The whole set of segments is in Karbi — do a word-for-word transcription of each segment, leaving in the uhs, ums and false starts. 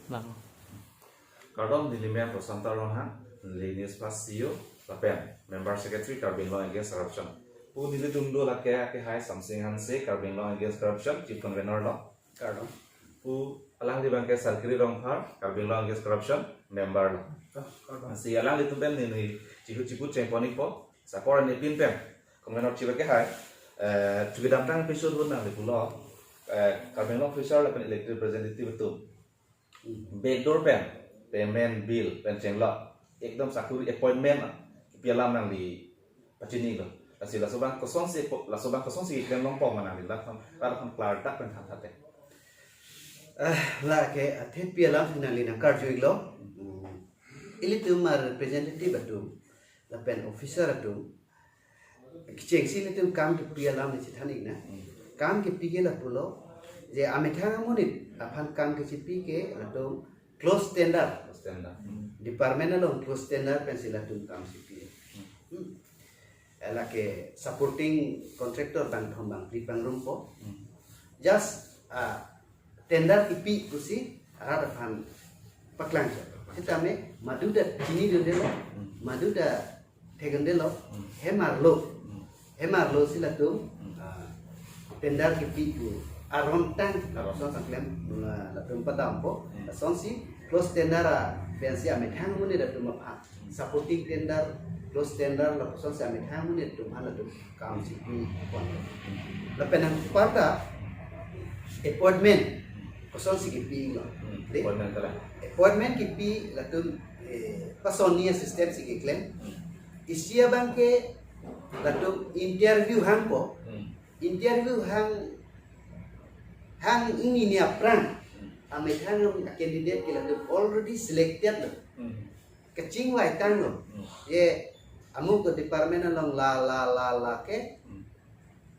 Kardom, neli men Prasanta Ronghang, neli News Fast C E O, lapen Member Secretary Karbi Anglong Against Corruption. Pu nelitum do lake akehai Samsing Hanse, Karbi Anglong Against Corruption, Chief Convener lo. Kardom. Pu alangli abangke Sarkiri Rongphar, Karbi Anglong Against Corruption, Member lo. Kardom. Si alanglitum pen neli chihu chipu chengpon-ikpo, sapor nepin pen. Convener chief akehai, eh, chukidamtang episode hun nangli pulo, eh, Karbi Anglong officer lapen elected representative atum backdoor pen payment bill pen chenglok, ekdom sakuri appointment kipi alam nangli pachinilo. Lasi laso abang kosonsi po-, laso abang kosonsi keklem longpo ma nangli, lason, lason klardak pen thantha te. Ah, lake athe pi alam nangli nangkarju-iklo. Hmm. Ilitum a-representative atum lapen officer atum kechengsi ilitum kam kipi alam ni chethan-ik na. Hmm. Kam kipi ke lapulo, je amethang amonit aphan kam kechipi ke latum close tender. Close tender. Hmm. Department along close tender pensi latum kam chipi. Hmm. Hmm. Eh, lake supporting contractor bangthom bangphli pangrumpo. Hmm. Just, ah, tender kipi pusi arat aphan paklang. Sitame maduta chinidundelo, Hmm. maduta thekdundelo, Hmm. hem arlo. Hmm. Hem arlo si latum, Hmm. ah, tender kipi pu aron tang, Aron. lapuson saklem, la-, latum padampo, Hmm. lasonsi close tender a, pensi amethang amonit atum aphan. Hmm. Supporting tender, close tender, lapusonsi amethang amonit atum aphan latum kam chipipon. Lapen anparta appointment, kosonsi kipi lo. Hmm. Dei? Appointment kalang. Appointment kipi latum, eh, pasoni a-system si keklem. Hmm. Isi abangke latum interview hangpo. Hmm. Interview hang, hang ini ni aphrang. Hmm. Amethang a-candidate ke latum already selected lo. Hmm. Kachingvai tanglo. Hmm. Je amuk a-department along la, la, la, la ke. Hmm.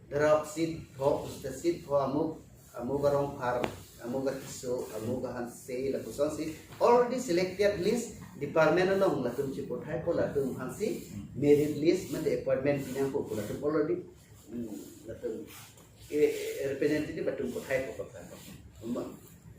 Drop seat pho, usta seat pho, amuk, amuk a-Rongphar, amuk a-Tisso, amuk a-Hanse, lapusonsi already selected list department along latum chiputhaipo, latum aphansi Hmm. merit list mate appointment pinangpo pu latum already, hmm, latum, eh, representative latum puthaipo. Puthaipo.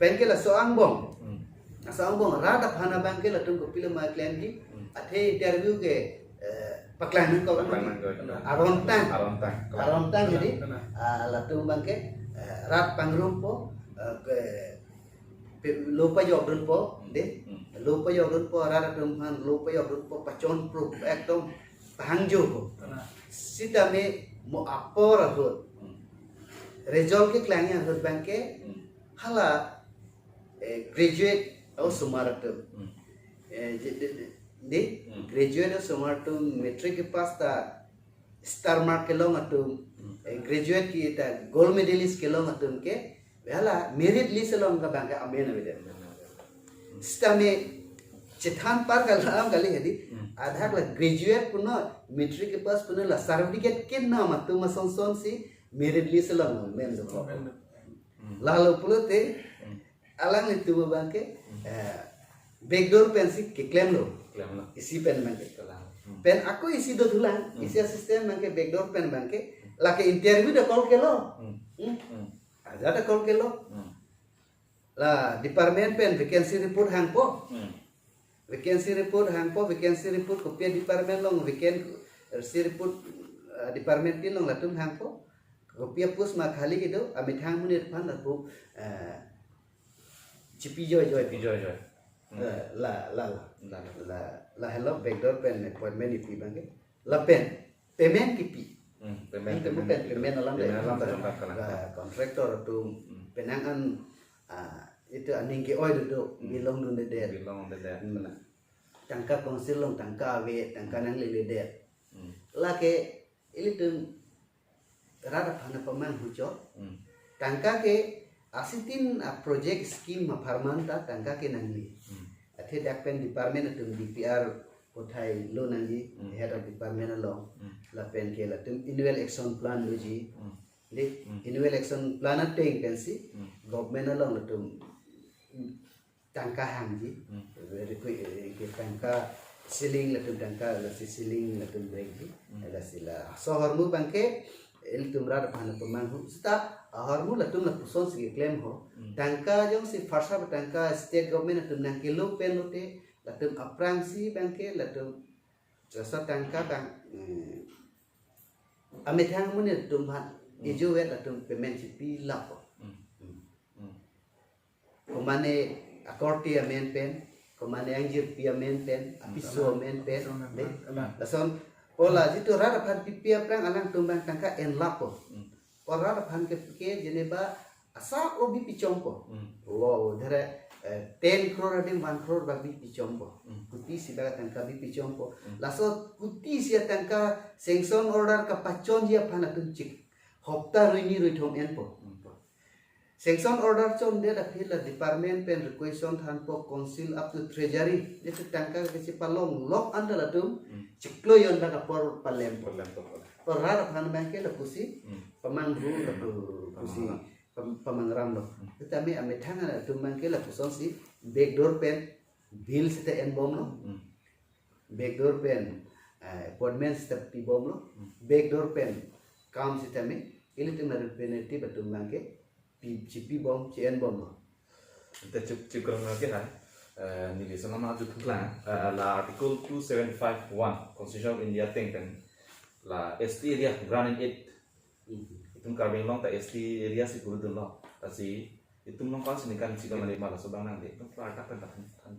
Pen ke laso angbong. Hmm. Laso angbong rat aphan abangke latum kopilo ma klemji. Hmm. Athe interview ke, eh, paklang nangkok. Paklang nangkok. Aron tang. Aron tang. Aron tang jadi, Kena. ah, latum abangke, eh, rat pangrumpo, eh, ke, pe-, lo pajokdunpo, Hmm. dei. Hmm. Lo pajokdunpo, rat atum aphan lo pajokdunpo, pachonpro, ekdom pahangjopo. Kena. Sitame mo apor ahut. Hmm. Result keklangji ahut abangke, Hmm. hala, eh, graduate osomar atum. Hmm. Eh, je-, de-, de-, dei, Hmm. graduate osomar atum, matric kepass ta star mark kelong atum. Hmm. Eh, graduate kita gold medalist kelong atum ke, hala merit list along ke abangke amen avedet. Amen avedet. Hmm. Sitame chethan par kalam kali hedi, Hmm. adak la graduate punon, matric kepass punon la certificate kenam atum asonsonsi merit list along amen do. Amen. Hmm. Lalo pulote, Hmm. alanglitum abangke, Hmm. eh, backdoor pensi keklemlo. Klemlo. Isi pen abangke. Klemlo. Hmm. Pen ako isi dothulang, Hmm. isi a-system abangke backdoor pen abangke, lake interview ta call kelo. Hmm. Hmm. Hmm. Ajat ta call kelo. Hmm. La department pen vacancy report hangpo. Hmm. Vacancy report hangpo, vacancy report kopi a-department along vacancy report, eh, department pi along latum hangpo. Kopi a-post ma khali kedo, amethang amonit aphan lapu, eh, chipi joijoi. Chipi joijoi. Hmm. Eh, la, la, la. La, la. La, lahelo backdoor pen appointment kipi abangke. Lapen payment kipi. Hmm, payment, Payment, payment, payment alam payment dei. Alam ta jongkak kalang. Ba, contractor atum Hmm. penang an, ah, itum aning ke-oi dodok, Hmm. bilong dundedet. Bilong dundedet. Hmm. Tangka council along tangka ave, tangka nangleledet. Hmm. Lake ilitum rat aphan apamanghu chot. Hmm. Tangka ke asitin a-project scheme apharman ta tangka ke nangji. Hmm. Athe dak pen department atum D P R kothailo nangji, Hmm. head of department along. Hmm. Lapen ke latum annual action plan doji. Hmm. Dei, Hmm. annual action plan ateng pensi Hmm. government along latum tangka hangji. Hmm. Very quick, eh, ke tangka ceiling latum tangka, lasi ceiling latum brengji. Hmm. Lasi laso ahormu abangke ilitum rat aphan apamanghu. Seta Ahormu latum lapuson si keklem ho. Hmm. Tangka jongsi first half tangka state government atum nangkelo pen lote, latum aphrangsi abangke latum jasa tangka abang, eh, amethang amonit atum aphan, Hmm. ejo vet latum payment chipi lap ho. Hmm. Hmm. Hmm. Komane akorte amen pen, komane angjirpi amen pen, Hmm. apiso amen pen, Apiso amen dei. pen. Amen. Lason, o la jitu rat aphan pipi aphrang alangtum abang tangka en lap ho. Hmm. O rat aphan ke, ke jeneba asap o bipi chompo. Hmm. Wow, dhere, eh, ten crore adim one crore ba bipi chompo. Hmm. Kuti si ba tangka bipi chompo. Hmm. Laso kuti si atangka sanction order kapachonji aphan atum chik hopta rui ni rui thom enpo. Hmm. Sanction order chondet aphi la department pen requisition thanpo, council up to treasury. Jitu tangka kachepalong lok anta latum Hmm. chiklo jon bak apor palempo. Palempo. O rat aphan abangke lapusi Hmm. pamanghu lapu pusi Pamanghu. pam-, pamangramlo. Hmm. Tame amethang atum abangke lapusonsi backdoor pen bill seta enbomlo. Hmm. Backdoor pen, eh, appointment seta pibomlo. Hmm. Backdoor pen kam sitame ilitum representative atum abangke pi, chipibom, chi-enbomlo. Te chip, chip kurang lagi ha. Eh, neli sonam aju thuklang, eh, la Article two seven five one Constitution of India ateng pen la S T area grant in aid. Hmm. Itum Karbi Anglong ta S T area si kurudunlo. Lasi itum along kal si ningkan chiklo lima laso abang nangli. Itum klardak pen than, than,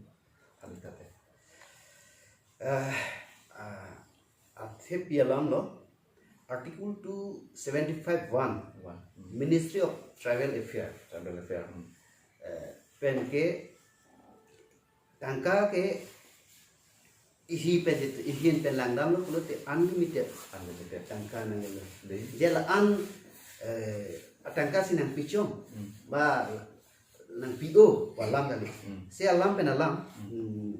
than ita te. Eh, ah, athe pi alamlo, Article two seventy-five one, One. Hmm. Ministry of Tribal Affairs. Tribal Affairs. Hmm. Eh, pen ke tangka ke ihi pen, ihin pen langdamlo pulote unlimited Unlimited. tangka nanglelo. Dei. Je la-an, eh, atangka si nangpichom, Hmm. ba nangpi-o, alam kali. Hmm. Si alam pen alam, Hmm. hmm,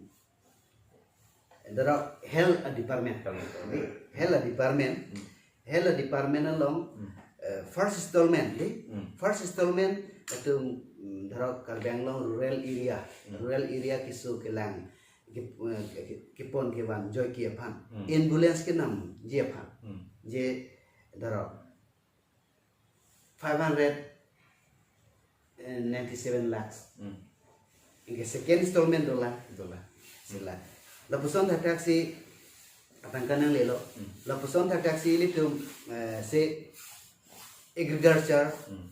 daro health department. Health department. Health department. Hmm. Health department along, Hmm. eh, first installment, dei. Hmm. First installment atum, hmm, daro Karbi Anglong rural area. Hmm. Rural area keso kelang. Kep-, eh, ke-, kepon kevan joike aphan. Hmm. Ambulance kenamji aphan. Hmm. Je daro five hundred ninety-seven lakhs. Hmm. Anke second installment dolang. Dolang. Si la. Lapuson thakthak si atangka nanglelo. Hmm. Lapuson thakthak si ilitum, eh, se agriculture, Hmm.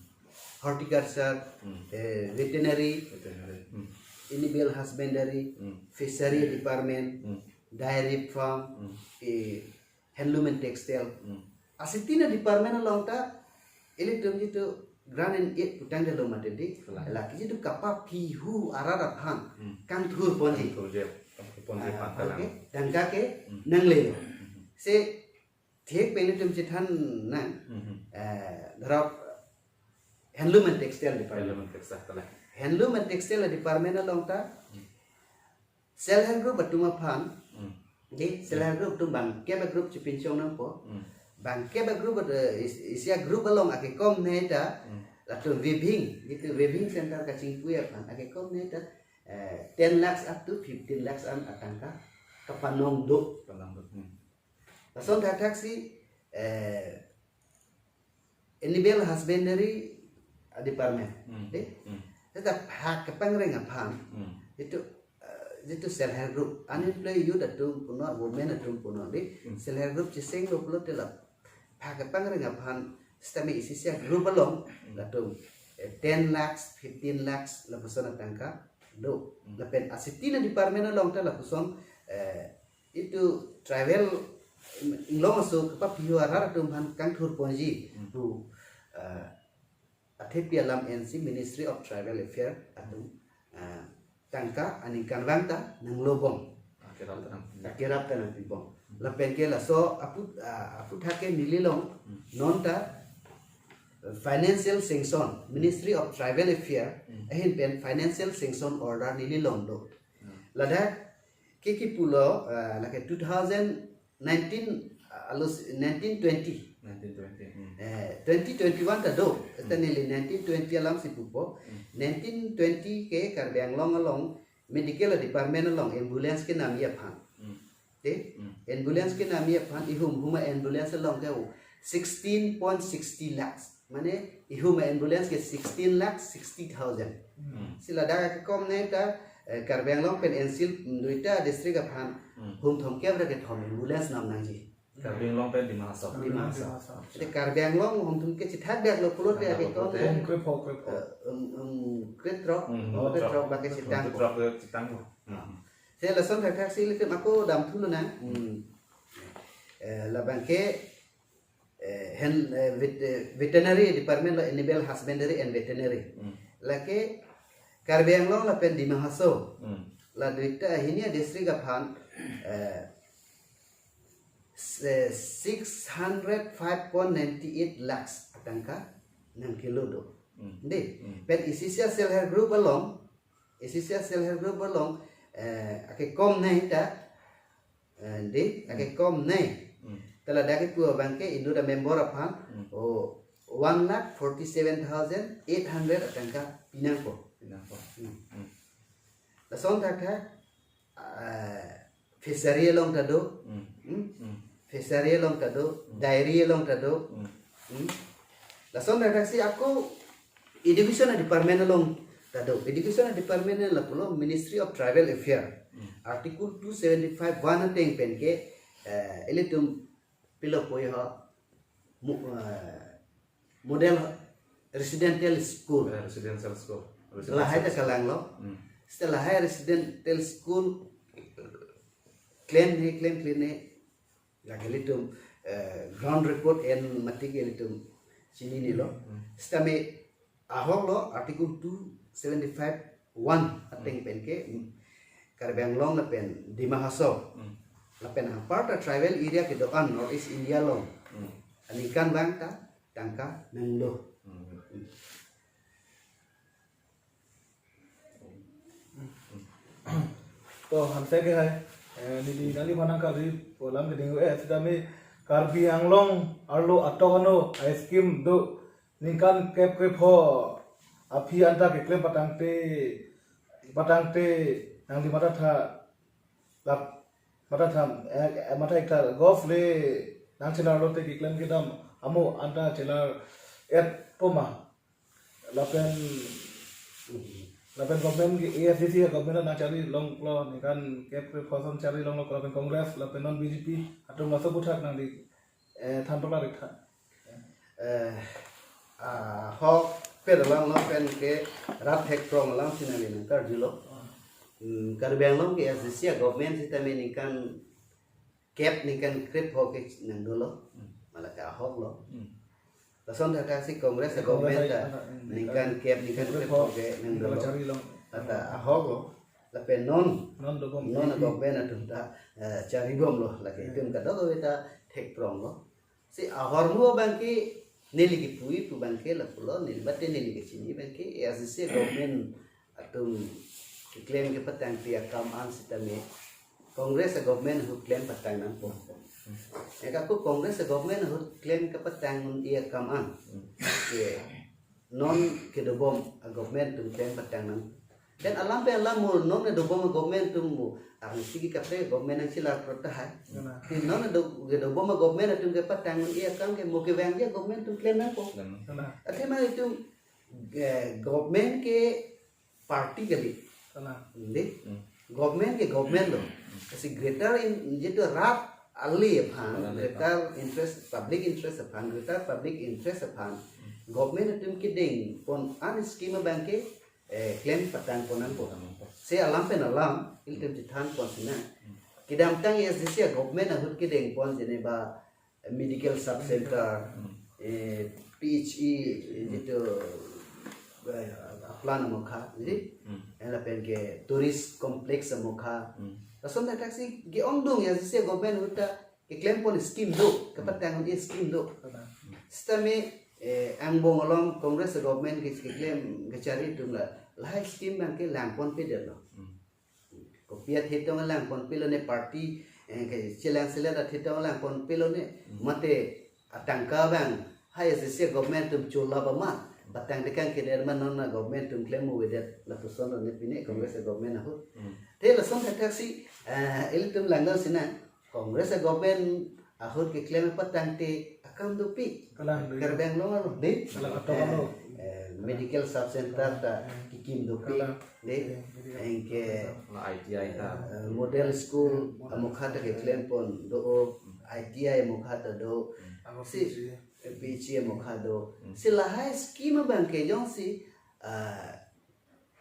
horticulture, Hmm. eh, veterinary, Veterinary. Hmm. animal husbandry, Hmm. fishery department, Hmm. dairy farm, Hmm. eh, handloom and textile. Hmm. Asitina department along ta ilitum jitu grant and aid putangdetlo mati dei. Kalang. Lake jitu kapaphihu arat aphan Hmm. kangthurponji. Kangthurji, kangthurponji Ah, aphan kalang. Okay. Tangka ke Hmm. nanglelo. Hmm. Se thek pen ilitum chethan nang, Hmm. eh, daro handloom and textile department. Handloom and textile, kalang. Handloom and textile department along ta Hmm. Self help group atum aphan, Hmm. dei, self help group atum bangkep a-group chepinchong nangpo. Hmm. Bangkep a-group at-, eh, is-, isi a-group along akekom ne ta, Hmm. latum weaving, jitu weaving center kachingpui aphan, akekom ne ta, eh, ten lakhs up to fifteen lakhs an atangka kapanong do. Kapanong do. Hmm. Lason thakthak si, eh, animal husbandry department. Hmm. Dei? Hmm. Seta phak kepangreng aphan. Hmm. Jitu, eh, jitu self help group. Unemployed youth atum punon, women atum punon. Dei? Hmm. Self help group chesenglo pulote la phak kepangreng aphan sitame isi isi a-group along Hmm. latum, eh, ten lakhs, fifteen lakhs lapuson atangka do. Hmm. Lapen asitina department along ta lapuson, eh, jitu tribal inglong aso kapaphihu arat atum aphan kangthurponji Hmm. pu, eh, athepi alam ensi Ministry of Tribal Affairs atum, eh, tangka aningkanvang ta nanglobom. Akerap ta nang. Akerap ta nangpibom. Lapen ke laso aput, ah, aphuthak ke neli along Hmm. non ta financial sanction, Ministry of Tribal Affairs Hmm. ahin pen financial sanction order neli along do. Hmm. Ladak ke kipulo, ah, lake two thousand nineteen, ah, alus nineteen twenty. Nineteen twenty. Hmm. Eh, twenty twenty-one ta do. Hmm. Seta neli nineteen twenty alam si pupo. Hmm. Nineteen twenty ke Karbi Anglong along medical department along ambulance kenamji aphan. Hmm. Dei? Hmm. Ambulance kenamji aphan ihum huma ambulance along ke sixteen point sixty lakhs. Mane ihum ambulance ke sixteen lakh sixty thousand. Hmm. Si ladak akekom neta, eh, Karbi Anglong pen N C L duita district aphan, hmm, hum thomkep ra kethom ambulance nam nangji. Karbi Anglong pen Dima Hasao. Dima Hasao. Dima Hasao. Jadi Karbi Anglong hum thomkep chithak dak lo pulote, Karbi Anglong akekom pulote, ne, hum krepho, krepho, eh, um, um, kretrok, hmm, hum kretrok, kretrok bak kechetang. Kretrok kechetang. Hmm. Saya lason thakthak si ilitum ako damthu lonang. Hmm. Eh, labang ke, eh, hen, eh, vet-, eh, veterinary department lo, animal husbandry and veterinary. Hmm. Lake Karbi Anglong lapen Dima Hasao. Hmm. La duita hini adistrict aphan, eh, se-, six hundred five point nine eight lakhs atangka nangkelo do. Hmm. Dei. Hmm. Pen isi isi a self help group along, isi isi a self help group along, eh, akekom neta, eh, dei, hmm, akekom ne. Hmm. Tala dak ipu abang ke inut amember aphan, hmm, o one lakh forty-seven thousand eight hundred atangka pinangpo. Pinangpo. Hmm. Hmm. Lason thakthak, eh, fishery along ta do. Hmm. Hmm? Hmm. Fishery along ta do, hmm, dairy along ta do. Hmm. Hmm. Lason thakthak si ako education department along ta do. Education department lapulo Ministry of Tribal Affairs. Hmm. Article two seventy-five one ateng pen ke, eh, ilitum pilo poi ho mo-, eh, model residential school. Eh, residential school. Lahai ta residential school. Kalang lo. Hmm. Seta lahai residential school klem he, klem, klem he. Lake ilitum, eh, ground report en mati ke ilitum chinine lo. Hmm. Seta me ahok lo Article two seventy-five one ateng, hmm, pen ke, hmm, Karbi Anglong lapen Dima Hasao. Hmm. Lapen anparta tribal area kedo-an North East India along. Hmm. Aningkanvang ta tangka nanglo. Hmm. To, hanse ke hai. Eh, neli, neli manang kali, polam keding, eh, seta me Karbi Anglong arlo atok ano, eh, scheme do, ningkan kep krepho aphi anta keklem patangte, patangte, nangli matha tha, lap, matha tha, eh, eh, matha ekta govt le nangchelar lote keklem kedam amo anta chelar et poma. Lapen, lapen government ke A S D C government nangchari longlo, ningkan kep krepho ason chari longlo, lapen Congress, lapen non B J P atum laso aputhak nangli, eh, than paklar ik tha. Eh, ahok pen alam lo pen ke rat thek prong alam si nangli nangkarjulo. Hmm, Karbi Anglong ke A S D C government sitame ningkan kep ningkan krepho ke nangdolo. Hmm. Malake ahok lo. Hmm. Lason thakthak si Congress, eh, Congress government ai ta, hmm, ningkan kep ningkan krepho, krepho ke nangdolo. Nangchari long. Lata ahok lo. Lapen non, non dobom non government atum ta, eh, charibomlo. Lake, hmm, itum kadokave ta thek prong lo. Si ahormu abang ke neli kipu-i pu abang ke lapulo, neli bate neli kechini abang ke A S D C government atum keklem kepatangte akam an sitame Congress a government ahut klem patang nangpo. Eka ko Congress a government ahut klem kepatang un-e akam an. Ke non kedobom a government atum klem patang nang. Dan alam pen alam mo non kedobom a government atum mo. Arni sigi kaprek government nangchelar prot tahai. Nana. Ke non kedo-, kedobom a government atum kepatang un-e akam ke mo kevangji a government atum klem nangpo. Nana. Athema itum, eh, government ke party kali. Sana. Hindi? Hmm. Government ke government lo. Hmm. Kasi greater in, jitu rat ali aphan, rat ali greater aphan, interest, public interest aphan, greater public interest aphan, hmm, government atum kedengpon an scheme abang ke, eh, klem patangpon nangpo. Patangpon. Si alam pen alam, ilitum chethanpon sina. Hmm. Kedamtang A S D C a government ahut kedengpon jeneba medical sub center, hmm, eh, P H E, eh, jitu, eh, plan amokha, jadi, hmm, eh, lapen ke tourist complex amokha. Hmm. Lason thakthak si ke-ongdung A S D C government ahut ta keklempon scheme do, kepatang un-e scheme do. Hmm. Sitame, eh, angbong along Congress government ke keklem kechari atum la, lahai scheme abang ke langponpedetlo. Hmm. Kopi athe tong langponpelo ne party, eh, ke chelang selet athe tong langponpelo ne. Hmm. Mate atangka abang hai A S D C government atum chola ba ma, patangte kangkedet ma non a government atum klem avedet lapuson lo ne pine Congress government ahut. Hmm. Te lason thakthak si, eh, ilitum langdam sina Congress government ahut keklem patangte akam dopik. Kalang, Karbi Anglong arlo, dei? Kalang, katok arlo. Eh, eh, medical sub center ta kekim dopik, kalang, dei? Eh, anke, la I T I ta, eh, model school amokha ta keklem pon do, I T I amokha ta do. Ako si P G. P G amokha do. Hmm. Si lahai scheme abangke jongsi, ah,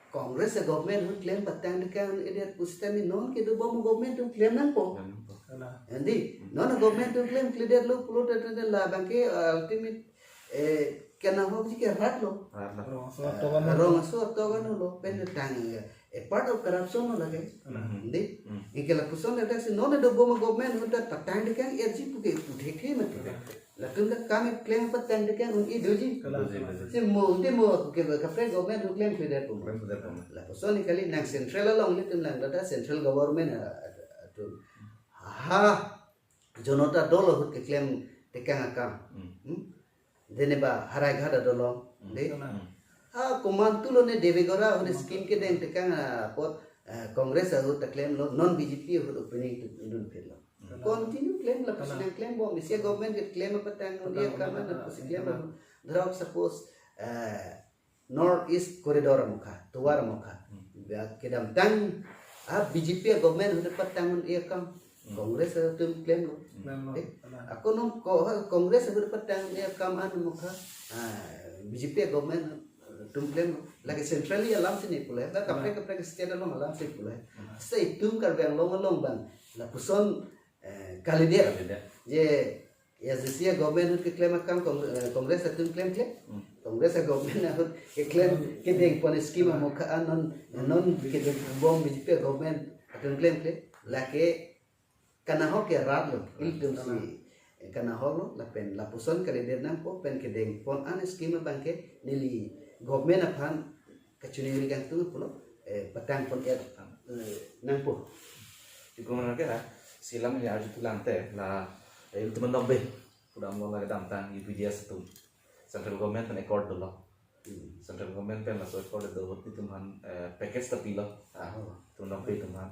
Congress a-government ahut klem patang tekang edet pusitame non kedobom government atum klem nangpo. Klem nangpo. Kalang. Andi, non government atum klemkledetlo pulote labangke, ah, ultimate, eh, kanahokji ke rat lo. Rat lo. Rong aso atok an, eh, lo. Rong aso atok an lo. Pen tang, eh, a part of corruption lo lake. Kalang. Andi. Hmm. Anke lapuson ladak si non dobom government ahut ta patang tekang R G pu ke pu thekthe mati. Pu thekthe. Latum ta kam klem patang tekang un-e doji. Kalang. Doji, doji. Si mo, ante mo ke kaprek government ahut klemkledet pu. Klemkledet pu. Lapuson ni kali nang central along ilitum lang data central government, ah, ah, atum. Ha, Janata Dal ahut keklem tekang akam. Hmm. Hmm? Dene ba Haraighat adolong. Hmm. Dei? Hmm. Ha, komantu lo ne Deve Gowda ahut scheme kedeng tekang apot, eh, Congress ahut ta klemlo, non B J P ahut opening tu dun phitlo. Hmm. Continue klem lapuson, kalang, nangklembom, isi government keklem patang un-e akam an lapuson klem. Kalang. Dharo suppose, eh, North East Corridor amokha, tovar amokha. Hmm. Ya, kedamtang, ah, B J P a-government ahut patang un-e akam, hmm, Congress atum klemlo. Klemlo. Eh, kalang. Ako non ko, Congress ahut patang un-e akam an amokha, ah, B J P a-government atum klemlo. Lake centrally alam si ne pulai, la kaprek, kalang, kaprek state along alam si pulai. Hmm. Sa itum Karbi Anglong along abang lapuson, eh, kalidet. Kalidet. Je, ya, A I C C a-government ahut keklem akam Cong-, eh, Congress atum klemkle. Hmm. Congress a-government ahut keklem, hmm, kedeng pon scheme amokha an non, hmm, non kedobom B J P a-government atum klemkle. Lake kanahok ke rat lo, ilitum si, eh, kanahok lo, lapen lapuson kalidet nangpo, pen kedeng pon an scheme abangke neli government aphan kachini ri kangtung pulo, eh, patang pon er, eh, nangpo. Ikum nang ke la, si lam ya arju pulang te, la, eh, ilitum nokbe, pudam lo la kedamtang U P D S atum. Central government pen accord dolo. Hmm. Central government pen laso accord do ahut itum aphan, eh, package ta pilo. Ah, oh, itum nokbe itum aphan.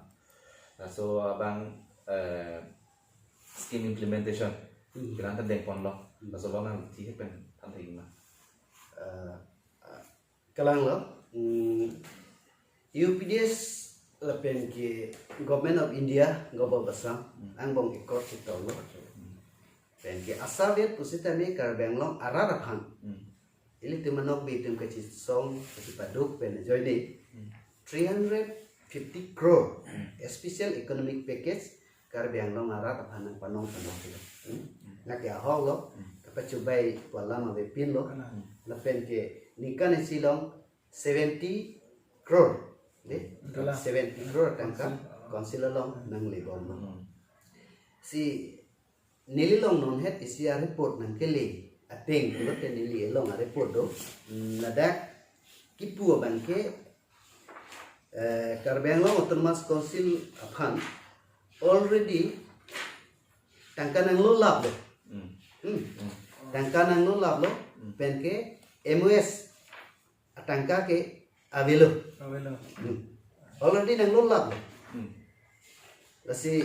Laso abang, eh, scheme implementation. Hmm. Kelang ta deng ponlo. Hmm. Laso along nangthi pen than thek ma. Eh, ah, Kalang lo, mm, U P D S lapen ke Government of India, Government of Assam, hmm, angbong accord si tolo. Hmm. Pen ke asap-et pusitame Karbi Anglong arat aphan. Hmm. Ilitum anokbe itum kachisong, kachipaduk pen ajoine. Hmm. Three hundred fifty crore, hmm, special economic package Karbi Anglong arat aphan nangpanong panong silo. Hmm? Hmm. Lake ahok lo, hmm, kapachubai pu alam avepin lo. Kalang. Hmm. Lapen ke ningkan isi along seventy crore. Dei? Kalang. Seventy crore tangka council, council along, hmm, nanglebom lo. Hmm. Si neli along non het isi a-report nangkele ateng pulote neli along a-report do. Hmm, ladak kipu abangke, eh, Karbi Anglong Autonomous Council aphan already tangka nanglolaplo. Hmm. Hmm. Hmm. Tangka nanglolaplo, hmm, pen ke M O S atangka ke avelo. Avelo. Hmm. Already nanglolaplo. Hmm. Lasi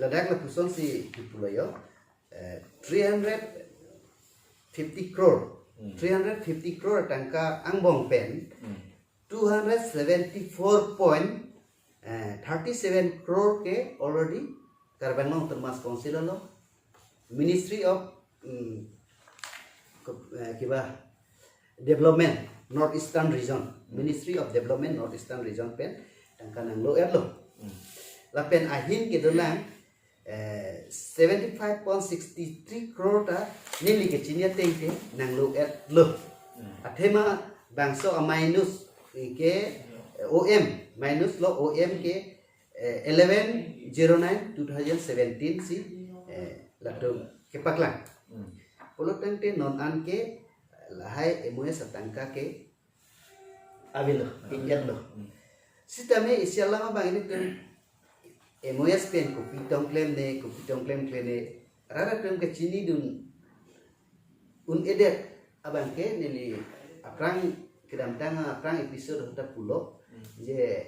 ladak lapuson si kipulo yo. Eh, three hundred fifty crore. Hmm. Three hundred fifty crore tangka angbong pen, hmm, two hundred seventy-four point, eh, thirty-seven crore ke already Karbi Anglong Autonomous Council along Ministry of, mm, ke-, eh, kiba Development North Eastern Region, hmm, Ministry of Development North Eastern Region pen tangka nanglo-etlo. Hmm. Lapen ahin kedolang, eh, seventy-five point six three crore ta neli kachini ateng ke nanglo-etlo. Hmm. Athema bangso a-minus ke, eh, O M, minus lo O M ke, eh, eleven zero nine two thousand seventeen si, eh, latum kepaklang. Hmm. Pulo tangte non an ke lahai M O S atangka ke avelo, hmm, ingjak lo. Hmm. Sitame isi alam abang ilitum M O S pen kopi tong klemne, kopi tong klemkle ne, rat atum kachinidun un-edet abangke neli aphrang kedamtang aphrang episode ahut ta pulo, hmm, je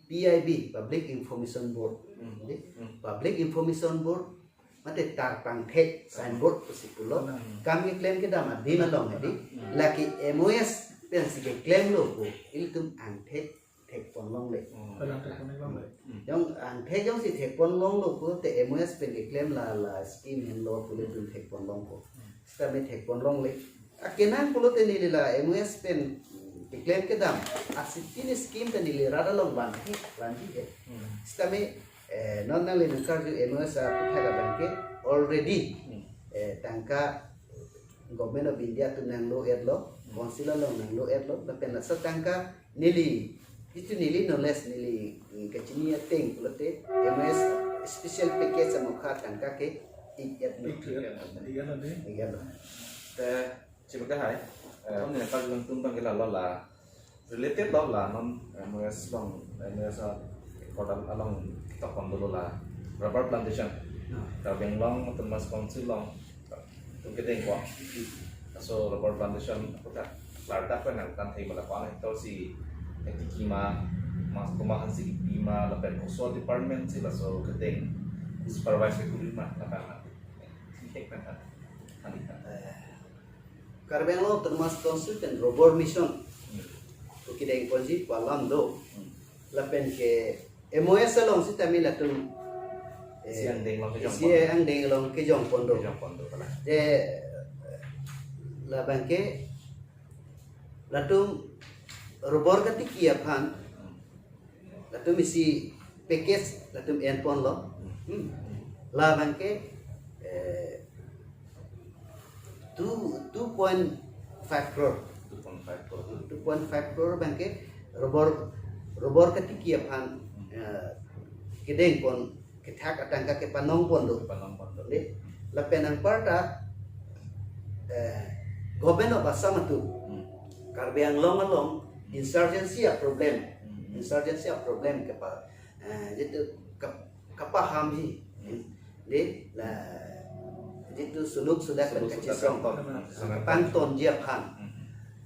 P I B, Public Information Board. Hmm. Dei? Hmm. Public Information Board mate tar pangthek signboard pusi pulo. Hmm. Kam keklem kedam adim along hedi. Hmm. Lake M O S pensi keklemlo pu ilitum angthek thekpon longle. Hmm. Kalang thekpon longle. Hmm. Jong angthek jongsi thekpon longlo pulote M O S pen keklem la la scheme henlo pu ilitum thekpon longpo. Hmm. Sitame thekpon longle. Akenang pulote neli la M O S pen, mm, keklem kedam. Asitini scheme ta neli rat along vanji, vanji he. Hmm. Sitame, eh, non nangli nangkarju M O S aputhak abangke already, Hmm. eh, tangka Government of India atum nanglo-etlo, Hmm. Council along nanglo-etlo, lapen laso tangka neli, itu neli knowledge neli, mm, kachini ateng pulote M O S special package amokha tangka ke ik-etlo. Ik-etlo. Ik-etlo. Te, Chibuke hai, eh, kami nangkarjulong tum bang ke la lo la. Related lo la non M O S along, M O S a, kordal along tok pon dolo la rubber plantation. Hmm. Karbi Anglong Autonomous Council along tum kedeng ko. So rubber plantation aputhak klardak pen nangkan thei mala ko-an hektar si ketiki ma, mas komat aphan si kipi ma lapen koso department si laso kedeng supervise kuri ma lapen ma. Thik kan kan. Thik kan. Eh, Karbi Anglong Autonomous Council pen Rubber Mission Hmm. pu kedeng ponji pu alam do. Hmm. Lapen ke M O S along sitame latum, eh, Isi angdeng along kejong isi pon. Angdeng along kejong pon do. Kejong pon do pala. Te labangke latum rubber katiki aphan Hmm. latum isi package latum enponlo. Hmm. Labangke, eh, two, two point five crore. Two point five crore. Two point five crore abangke rubber, rubber katiki aphan, Hmm. eh, kedeng pon kethak atangka kepanong pon do. Kepanong pon do. Dei, lapen anparta, eh, Government of Assam atum Hmm. Karbi Anglong along Hmm. insurgency a problem. Hmm. Insurgency a problem kepa, eh, jitu kep-, kepahamji. Hmm. Dei, la jitu suluk sudak Suluk sudak kachisong. Kachisong. Pangtonji aphan. Hmm.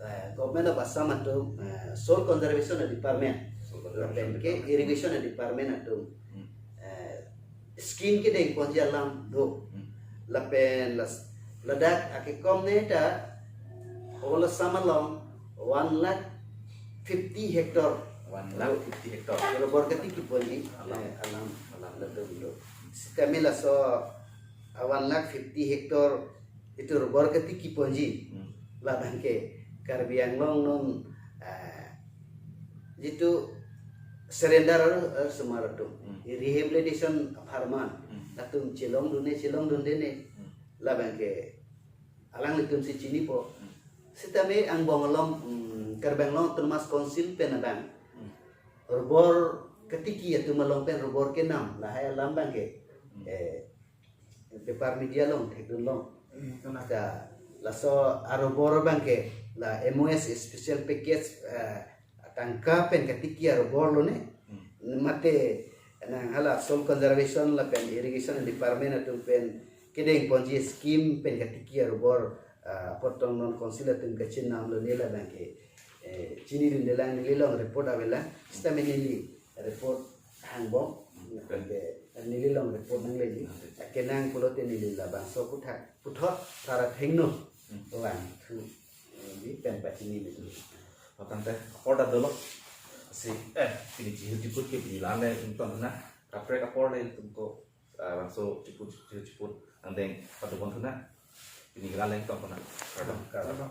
Eh, Government of Assam atum, eh, Soil Conservation Department. Soil Conservation Lapen ke Department. Irrigation Department atum. Hmm. Eh, scheme kedeng ponji alam do. Hmm. Lapen las-, ladak akekom ne ta Whole Assam along one lakh fifty hectare. One lakh fifty hectare. Rubber katiki ponji. Alam. Eh, alam. Alam. Latum do. Sitame laso, ah, one lakh fifty hectare itu rubber katiki ponji. Hmm. Labangke Karbi Anglong non, ah, jitu surrender ar, arsomar atum. Hmm. Rehabilitation apharman. Hmm. Latum chelongdunde, chelongdundene. Hmm. Labangke alanglitum si chinipo. Hmm. Sitame angbong along, hmm, Karbi Anglong Autonomous Council pen abang. Hmm. Rubber katiki atum along pen rubber kenam. Lahai alam abangke. Hmm. Eh, paper media along thekdun long. Hmm, kena. Ta, laso a-rubber abangke la M O S special package, eh, tangka pen katiki a-rubber lone. Hmm. Mate nang hala Soil Conservation lapen Irrigation Department atum pen kedeng ponji scheme pen katiki a-rubber, ah, apot tong non council atum kachinam lone labangke, eh, chinidunde lang, neli along report avelang. Sitame neli report hangbom. Hmm. Lapen ke neli along report nangleji. Hmm. Akenang pulote neli labangso aputhak puthot sar athengno Hmm. vangthu, eh, di pen pachini neli. Patang te apor ta dolo. Si, eh, pini chihu chiput ke pini la-an le ingtong na. Kaprek apor le ilitum ko, ah, bangso chiput, chihu chiput angdeng padopon thu na. Pini la-an le ingtong na. Kardom. Kardom.